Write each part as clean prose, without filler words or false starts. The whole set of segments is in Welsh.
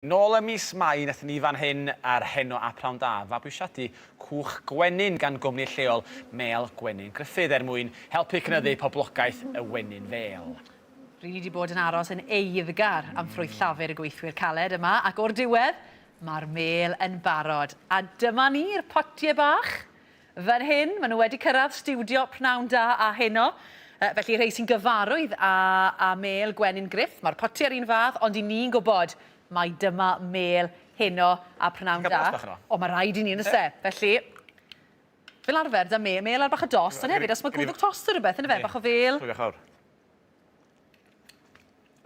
Nôl ym mis Mai nathon ni fan hyn ar Heno a Pnawn Da fabwysiadu cwch gwenyn gan gwmni lleol Mêl Gwenyn Gruffydd er mwyn helpu cynyddu poblogaeth y wenyn fêl. Ry'n ni 'di bod yn aros yn eiddgar am ffrwyth llafur y gweithwyr caled yma ac o'r diwedd mae'r mêl yn barod. A dyma ni'r potie bach Fan hyn, maen nhw wedi cyrraedd stiwdio Pnawn Da a Heno. Felly, rhei sy'n gyfarwydd â, â mêl Gwenyn Gruff, mae'r potiau'r un fath, ond i ni'n gwybod mai dyma mêl Heno a Pnawn Da. O, mae rhaid i ni, yn oes e? Felly, fel arfer, da mêl, mêl ar bach o dost, ond hefyd, os mae gwddwg tost neu rhywbeth, yndyfe, bach o fêl. Llwy bach fawr.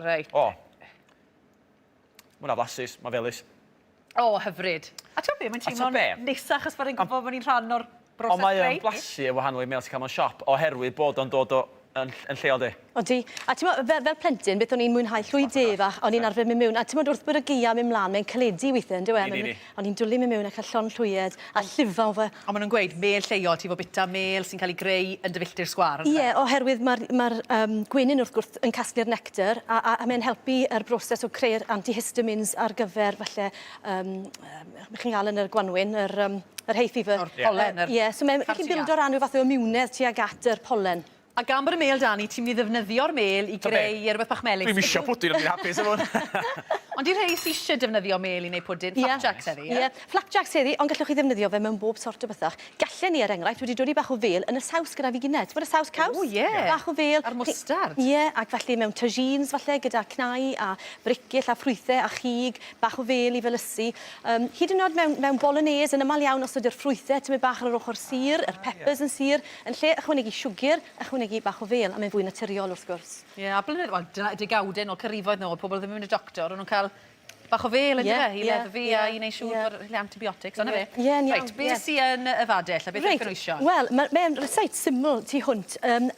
Reit. O. Mae hwnna flasus, mae felys. O, hyfryd. A ti'n be, mae'n teimlo'n neisach achos bod ni'n gwybod bod ni'n rhan o'r broses Ond mae greu. o'n blasu yn wahanol i'r mêl ti'n cael mewn siop oherwydd bod o'n dod o yn, yn lleol di. Odi. A ti'n fel, fel plentyn, beth o'n i'n mwynhau llwy de fach, o'n i'n arfer mynd mewn, a ti'n wrth bod y gaeaf mynd mlaen, mae'n caledu weithiau, yndyw e? Ydi, ydi. O'n i'n dwlu mynd mewn a cael llond llwyed a llifo fe. Ond maen nhw'n gweud, mêl lleol, ti fod bita mêl sy'n cael ei greu yn dy filltir sgwâr, yndyfe? Ie, oherwydd mae'r ma gwenyn wrth gwrs yn casglu'r nectar a, a, a mae'n helpu yr broses o creu'r antihistamines ar gyfer falle, um, chi'n gael yn yr gwanwyn, yr, um, yr hay fever. O'r pollen, yr... Ie, so mae'n gallu bildo ran rhyw fath o imiwnedd tuag at yr pollen. A gan bod y mêl 'da ni, ti'n mynd i ddefnyddio'r mêl i greu rhywbeth bach melys. Dwi'm isio pwdin ond dwi'n hapus efo hwn. Ond i'r rhei sy isie defnyddio mêl i wneud pwdin, flapjacks heddi, ie? Ie, flapjacks heddi, ond gallwch chi ddefnyddio fe mewn bob sort o bethach. Gallen ni, er enghraifft, wedi dod i bach o fêl yn y saws gyda fi gynne. T'mod y saws caws? O ie! Bach o fêl. A'r mwstard. Ie, ac felly mewn tagines falle gyda cnau a bricyll a ffrwythe a chig, bach o fêl i felysu. Yym, hyd yn o'd mewn mewn bolognese yn amal iawn os ydy'r ffrwythe tymed bach ar yr ochr sur, yr peppers yn sur, Yn lle ychwanegu siwgr, ychwanegu bach o fêl, a mae'n fwy naturiol wrth gwrs. Ie, a blynyddoedd, wel, dyna degawdau nôl, canrifoedd nôl, pobl ddim yn mynd i'r doctor, o'n nhw'n cael bach o fêl, yndyfe? Ie, I leddfu a i wneud siŵr bod lle antibiotics, ond 'na fe. Ie, yn iawn. Reit, beth sy yn y fadell a beth yw'r cynhwysion? Wel, mae'n rysait syml tu hwnt,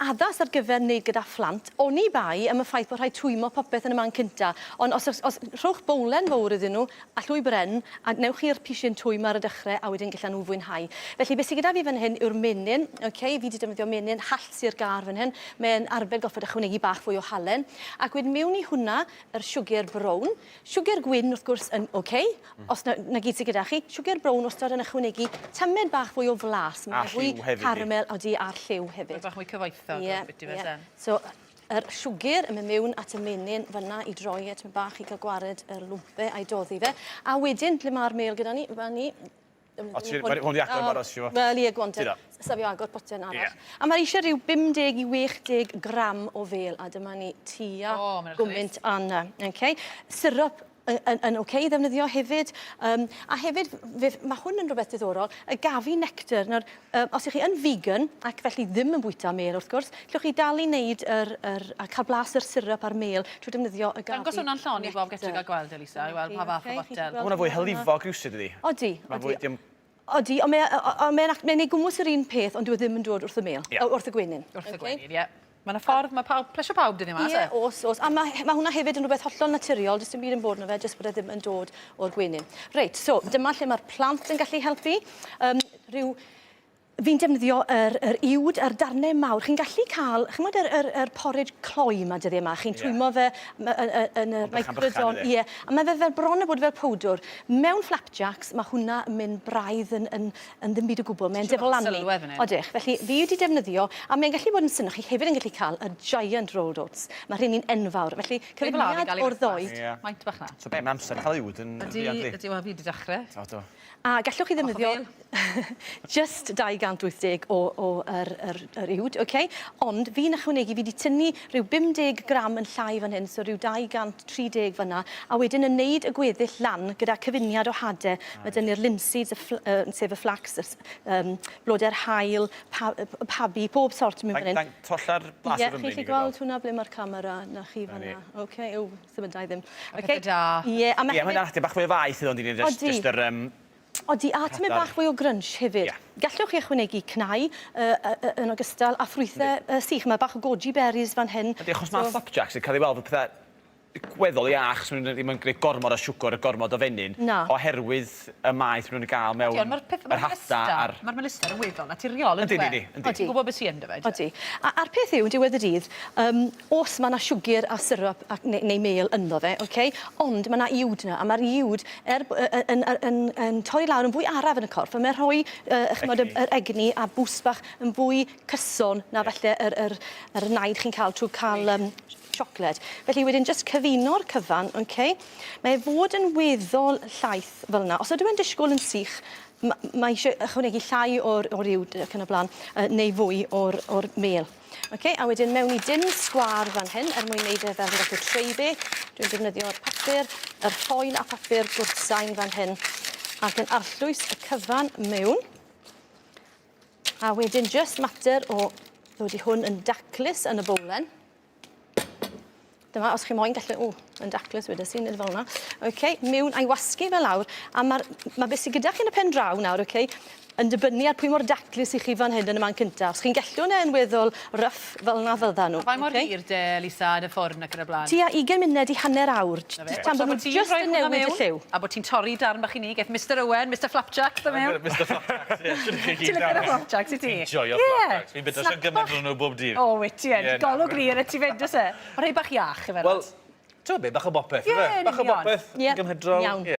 addas ar gyfer wneud gyda phlant, oni bai am y ffaith bod rhaid twymo popeth yn y man cynta. Ond os, os, os rhowch bowlen fowr iddyn nhw, a llwy bren, a wnewch chi'r pishyn twym ar y dechre a wedyn gallan nhw fwynhau. Felly beth sy gyda fi fan hyn yw'r menyn, ok, fi 'di defnyddio menyn hallt Sir Gâr fan hyn, mae'n arbed gorfod ychwanegu bach fwy o halen, ac wedyn mewn i hwnna yr siwgr brown, siwgr gwyn wrth gwrs yn ok, os 'na 'na gyd sy gyda chi, siwgr brown wastad yn ychwanegu tamed bach fwy o flas, A mae'n fwy lliw hefyd. caramel, odi, a'r lliw hefyd. Bach mwy cyfoethog Ie, ie. So Yr siwgr yn mynd miwn at y menyn fynna i droi e tipyn bach i ga'l gwared yr lwmpe a'i doddi fe. A wedyn ble ma'r mêl gyda ni? Fan 'ny. O ti ma' hwn 'di agor yn barod ti Wel ie go on te. Sa fi agor poten arall. A ma' isie ryw 50 i 60 gram o fêl a dyma ni tua gwmynt â 'na. Ok? Syrup yn, yn, yn ok i ddefnyddio hefyd. Um, a hefyd, fe, mae hwn yn rhywbeth diddorol, y gafi nectar. Nawr, um, os ych chi yn vegan, ac felly ddim yn bwyta mel wrth gwrs, llwch chi dal i wneud yr, yr, a cael blas yr syrup a'r mel trwy defnyddio y gafi Dangos hwnna'n llon i bawb getre gael gweld, Elisa, i weld pa fath o fotel. Mae hwnna fwy hylifog rywsut ydi? Odi, odi. Odi, ond mae o mae'n ac- mae'n ei gwmws yr un peth, ond dyw e ddim yn dod wrth y mêl. Ie. O, wrth y gwenyn. Wrth y gwenyn, ie. Mae 'na ffordd, mae pawb, plesio pawb dyddiau 'ma, oes e? Ie, oes, oes. A mae ma' hwnna hefyd yn rhywbeth hollol naturiol, does dim byd yn bod yno fe, jyst bod e ddim yn dod o'r gwenyn. Reit, so dyma lle mae'r plant yn gallu helpu. Um, rhyw Fi'n defnyddio yr, yr uwd a'r darnau mawr. Chi'n gallu cael, chimod yr, yr, yr porridge cloi 'ma dyddiau 'ma, chi'n twymo fe yn y microdon. Ie, a mae fe fel bron a bod fel powdwr. Mewn flapjacks, mae hwnna yn mynd braidd yn, yn, yn ddim byd o gwbl. Mae'n diflannu. Sylwedd fan hyn. Odych. Felly, fi wedi defnyddio, a mae'n gallu bod yn synnwch, chi hefyd yn gallu cael y giant rolled oats. Mae rheini'n enfawr. Felly, cyfuniad o'r ddou. Maint bach 'na. So be, mae amser cael uwd yn fuan, dydi? Ydy, ydy, wel fi wedi dechrau. Do, do. A gallwch chi ddefnyddio jyst 280 o, o yr, yr, yr uwd, ok? Ond fi'n ychwanegu, fi wedi tynnu rhyw 50 gram yn llai fan hyn, so rhyw 230 fanna, a wedyn yn neud y gweddill lan gyda cyfuniad o hade. Ah, Mae dyn ni'r linseeds, y ffl, uh, sef y flax, y, um, blodau'r haul, pa, pabi, pob sort yn mynd fan hyn. Tolla'r blas Ie, chi'n gallu gweld hwnna ble mae'r camera, na chi fanna. Ok, ww. Symudai ddim. A pethe da. Ie, a ma' Ie, mae'n adio bach fwy o faeth iddo on'd ydi? Jyst jyst yr yym... Odi, a tymed bach fwy o grunch hefyd. Ie. Gallwch chi ychwanegu cnau yy yy yn ogystal â ffrwythe yy sych. Ma' bach o goji berries fan hyn. Yndi, achos ma' flapjacks yn cael ei weld fel pethe Gweddol iach, so maen nhw ddim yn gwneud gormod o siwgr a gormod o fenyn. Na. Oherwydd y maeth maen nhw'n ei gael mewn Ond mae'r peth, yr mae'r hada melystar, a'r... mae'r melystar yn weddol naturiol, Yndi, yndyw e? yndi, yndi. Ti'n gwybod beth sy ynddo fe, Odi. A, a'r peth yw, yn diwedd y dydd, um, os mae yna siwgr a syrup ac, neu, neu mel ynddo fe, okay? Ond mae yna iwd yna, a mae'r iwd er, yn, yn, yn, yn torri lawr yn fwy araf yn y corff, a mae'n rhoi uh, chymod, Egni. yr egni a boost bach yn fwy cyson na falle yr, yr, yr naid chi'n cael trwy cael um, siocled. Felly wedyn jyst cyfuno'r cyfan, okay? Mae e fod yn weddol llaith fel yna. Os ydw i'n disgwyl yn sych, mae eisiau ychwanegu llai o'r, or uwd ac yn y blaen, neu fwy o'r, or mel. Okay, a wedyn mewn i dim sgwâr fan hyn, er mwyn wneud e fel rhywbeth o tray bake. Dwi'n defnyddio'r papur, yr ffoil a papur gwrthsain fan hyn, ac yn arllwys y cyfan mewn. A wedyn jyst mater o ddod i hwn yn daclus yn y bowlen. Dyma, os chi moyn gallu... O, yn daclus wedes i, nid fel yna. OK, mewn a'i wasgu fe lawr. A mae'r ma beth sydd gyda chi yn y pen draw nawr, OK, yn dibynnu ar pwy mor daclus i chi fan hyn yn y man cynta. Os chi'n gallu e yn weddol rough, fel yna fydda nhw. Faint mor hir de, Lisa, yn y ffwrn ac yn y blaen? Tua 20 munud i hanner awr, jyst tan bod nhw jyst yn newid y lliw. A bod ti'n torri darn bach i ni, geth Mister Owen, Mister Flapjacks ddo mewn. Mister Flapjacks, ie. Shwt 'ych chi gyd Ti'n licio'r flapjacks, wyt ti? Fi'n joio flapjacks. Fi'n byta shwt gymaint ohonyn nhw bob dydd. O, wyt ti yn. Golwg glir y ti fyd, oes e? Ond rhei bach iach, ife? Wel, ti'n gwybod be, bach o bopeth, ife? Ie, yn Bach o union. bopeth, yn gymhedrol. Iawn.